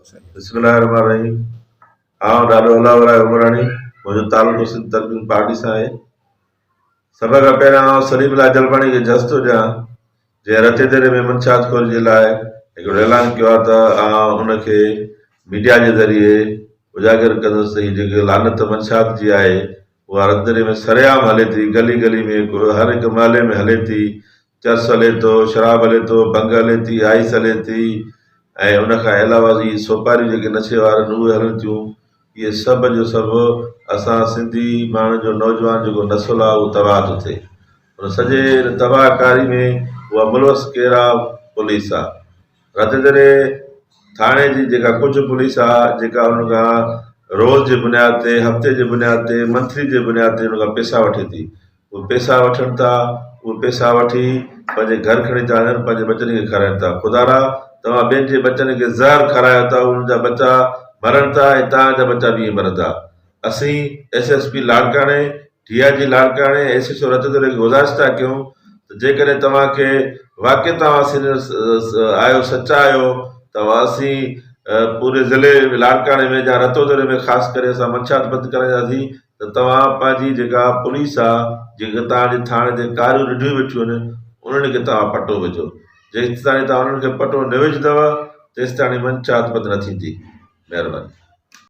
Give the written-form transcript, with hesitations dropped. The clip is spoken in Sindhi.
بسم الله الرحمن الرحيم آئون ڏاڏو الله وراء عمراڻي منهنجو تعلق سنڌ ترقي پارٽي سان آهي سڀ کان پهريان آئون سليم الله جلباڻي کي جس ٿو ڏيان جنهن رتي ديري ۾ منشيات خوري جي لاء هڪڙو اعلان ڪيو آهي ته آئون ان کي ميڊيا جي ذريعي اجاگر ڪندس ته هي جيڪي لعنت منشيات جي آهي اها رت ديري ۾ سرعام هلي ٿي گلي گلي ۾ هر هڪ محلي ۾ هلي ٿي چرس هلي ٿو، شراب هلي ٿو، ڀنگ هلي ٿي، آئس هلي ٿي ۽ ان کان علاوه اهي سوپاريون جيڪي نشي وارن اهي هلن ٿيون. اهي سڀ جو سڀ اسان سنڌي ماڻهن جو نوجوان جيڪو نسل آهي اهو تباهه ٿو ٿئي. ان سڄي تباهه ڪاري ۾ اها ملوث ڪير آهي؟ پوليس آهي. رتيدري ٿاڻي جي جيڪا ڪجهه پوليس آ جيڪا ان کان روز جي بنياد تي هفتي جي بنياد تي منٿلي جي بنياد تي ان کان پيسا وٺي ٿي اهي پيسا وٺن ٿا اهي پيسا وٺي پنهنجي گهر کڻي ٿا وڃن پنهنجي ٻچن کي کارائن ٿا خدارا توهان ٻين جي ٻچن کي زهر کارايو ٿا انهن جا ٻچا مرن ٿا ۽ توهان جا ٻچا به ائين مرندا اسين ايس ايس پي لاڙڪاڻي، ڊي I جي لاڙڪاڻي ۽ ايس ايڇ او رتيدوري کي گذارش ٿا ڪيون ته جيڪڏهن توهان کي واقعي توهان سينئر آهيو سچا آهيو ته اسين پوري ضلعي لاڙڪاڻي ۾ جا رتوديري ۾ خاص ڪري اسان منشيات بند ڪرائينداسين ته توهان پنهنجي جيڪا پوليس آ جيڪا توهان جي ٿاڻي تي ڪاريون رڍيون ويٺيون آهن انهن کي توهان پٽو وجهو جيستاڻي توهان انهن کي پٽو نه وجهندؤ تيستاڻي منشيات بند نه ٿيندي مهرباني.